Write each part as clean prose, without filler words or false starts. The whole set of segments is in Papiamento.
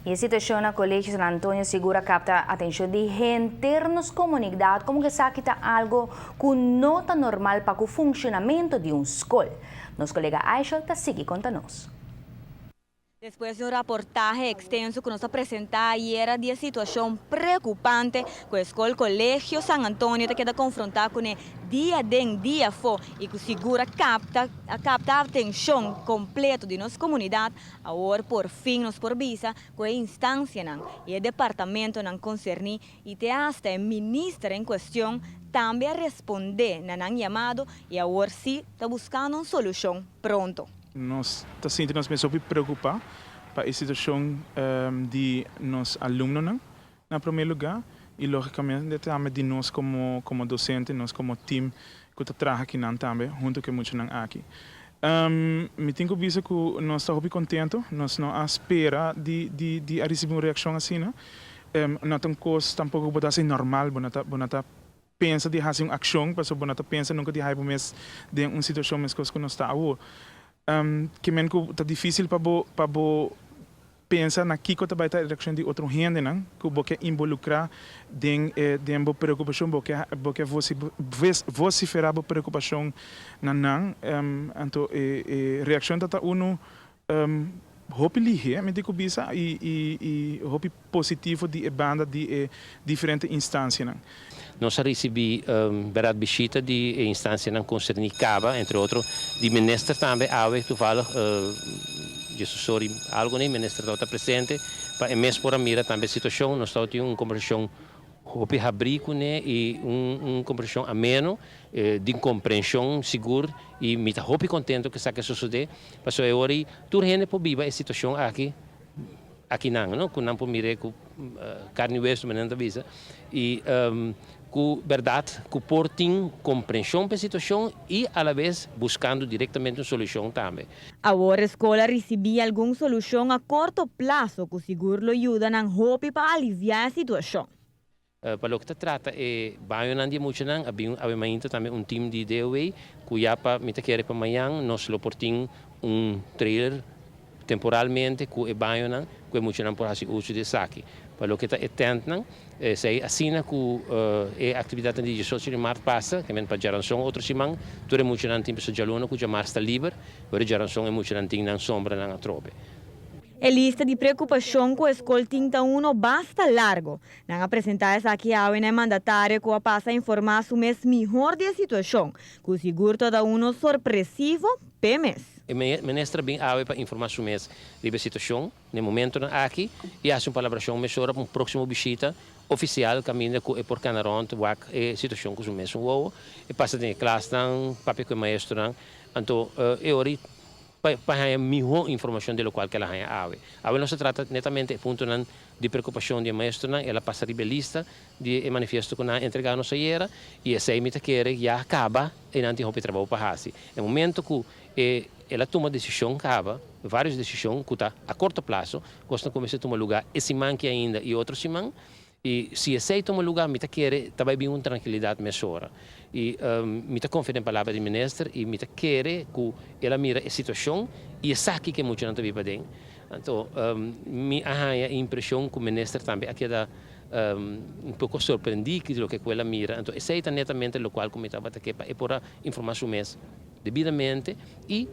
E situashon na Kolegio San Antonio sigur a kapta atenshon di henter nos komunidat komo ku esaki ta algu ku no ta normal pa ku funshonamentu di un skol. Nos kolega Aishel ta sigui konta nos. Despues di un raportahe ekstenso ku nos a presentá ayera di e situashon preokupante ku e skol Kolegio San Antonio ta keda konfrontá kuné dia den dia afó i ku sigur a kapta a kapta atenshon kompleto di nos komunidat, awor por fin nos por bisa ku e instansianan i e departamentonan konserní i te asta e minister en kuestion tambe a respondé na nan yamado i awor sí ta buskando un solushon pronto. Nos ta sinti nos mes hopi preokupá pa e situashon di nos alumnonan na promé lugá i lógikamente tambe di nos komo komo dosente, nos komo tim ku ta traha akinan tambe huntu ku e muchanan aki. Mi tin ku bisa ku nos ta hopi kontentu, nos no a spera di di di a risibí un reakshon asina. No ta un kos tampoko ku bo ta hasi normal, bo no ta bo no ta pensa di hasi un akshon pasobra bo no ta pensa nunka di hai bo mes den un situashon meskos ku nos ta awor. Ke men ku ta difísil pa bo pa bo pensa na kiko ta bai ta e reakshon di otro hendenan ku bo ke involukrá den e den bo preokupashon, bo ke bo ke vosiferá bo preokupashon na nan. Anto e e reakshon ta ta unu Hopi lihé, mi tin ku bisa, i i hopi positivo di e banda di e diferente instansianan. Nos a risibí bèrdat bishita di e instansianan konserní kaba, entre otro di minister tambe awe toevallig Jesus sorry algu nei, minister tabata presente pa e mes por a mira tambe e situashon. Nos tabatin un kombersashon hopi habrí kuné i un un kombersashon ameno di komprenshon sigur i mi ta hopi kontento ku esaki a sosodé pasobra e ora ei tur hende por biba e situashon aki akinan no ku nan por mir'é ku karni i wesu manera nan ta bisa i ku bèrdat ku por tin komprenshon pa e situashon i alabes buskando direktamente un solushon tambe. Awor e skol a risibí algun solushon a korto plaso ku sigur lo yuda nan hopi pa aliviá e situashon. Pa loke ta trata e bañonan di e muchanan, a bin awe mainta tambe un team di DOW ku ya pa mi ta kere pa mañan nos lo por tin un trailer temporalmente ku e bañonan ku e muchanan por hasi uso di esaki. Pa loke ta e tentnan, esei asina ku e aktividatnan di diesocho di mart pasa, ke men pa djaranson otro siman, tur e muchanan tin pasobra djaluna ku djamars ta liber, pero djaranson e muchanan tin nan sombranan atrobe. E lista di preokupashon ku e skol tin ta uno basta largo. Nan a presentá esaki awe na e mandatario ku a pasa informá su mes mihor di e situashon, ku sigur ta da uno sorpresivo p'e mes. E minister a bin awe pa informá su mes riba e situashon na e momentonan aki i hasi un palabrashon mesora pa un próksimo bishita ofisial kaminda ku e por kana rònt wak e situashon ku su mes un wowo. E pasa den e klasnan, papia ku e maestronan, anto e ora i pa haña mihó informashon di lokual ku el a haña awe. Awe nos a trata netamente e puntonan di preokupashon di e maestronan, el a pasa riba e lista di e manifiesto ku nan a entregá nos ayera i esei mi ta kere ya kaba i nan tin hopi trabou pa hasi. E momento ku e el a tuma desishon kaba, vários desishon ku ta a korto plaso, kosnan ku mester tuma lugá e siman ki ainda i otro siman, I si esei tuma lugá, mi ta kere ta bai bin un trankilidat mesora. I mi ta konfia den palabra di minister i mi ta kere ku el a mira e situashon i esaki ku e muchanan ta biba aden. Anto mi a haña e impreshon ku minister tambe a keda un poko sorprendí ku loke ku el a mira. Anto esei ta netamente lokual ku mi tabata ke pa e por a informá su mes debidamente i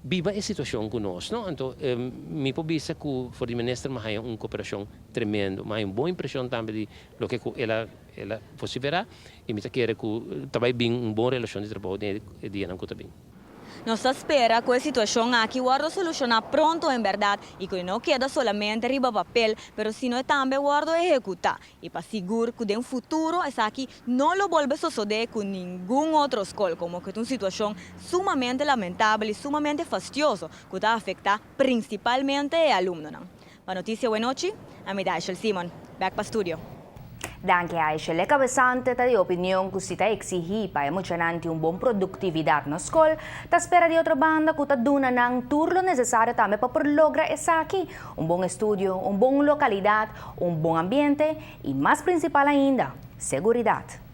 biba e situashon ku nos, no? Anto mi por bisa ku for di minister mi a haña un koperashon tremendo. Mi a haña un bon impreshon tambe di loke ku el a el a vosiferá i mi ta kere ku ta bai bin un bon relashon di trabou den e dianan ku ta bin. Nos ta spera ku e situashon aki wòrdu solushoná pronto en bèrdat i ku e no keda solamente riba papel pero sino e tambe wòrdu ehekutá i pa sigur ku den futuro esaki no lo bolbe sosodé ku ningun otro skol komo ku ta un situashon sumamente lamentabel i sumamente fastioso ku ta afektá prinsipalmente e alumnonan. Pa Noticia Wenochi, ami ta Aishel Simon. Bek pa studio. Danki Aishel. E kabesante ta di opinion ku si ta eksihí pa e muchanan tin un bon produktividat na skol, ta spera di otro banda ku ta duna nan tur lo nesesario tambe pa por logra esaki, un bon estudio, un bon lokalidat, un bon ambiente i mas prinsipal ainda, seguridat.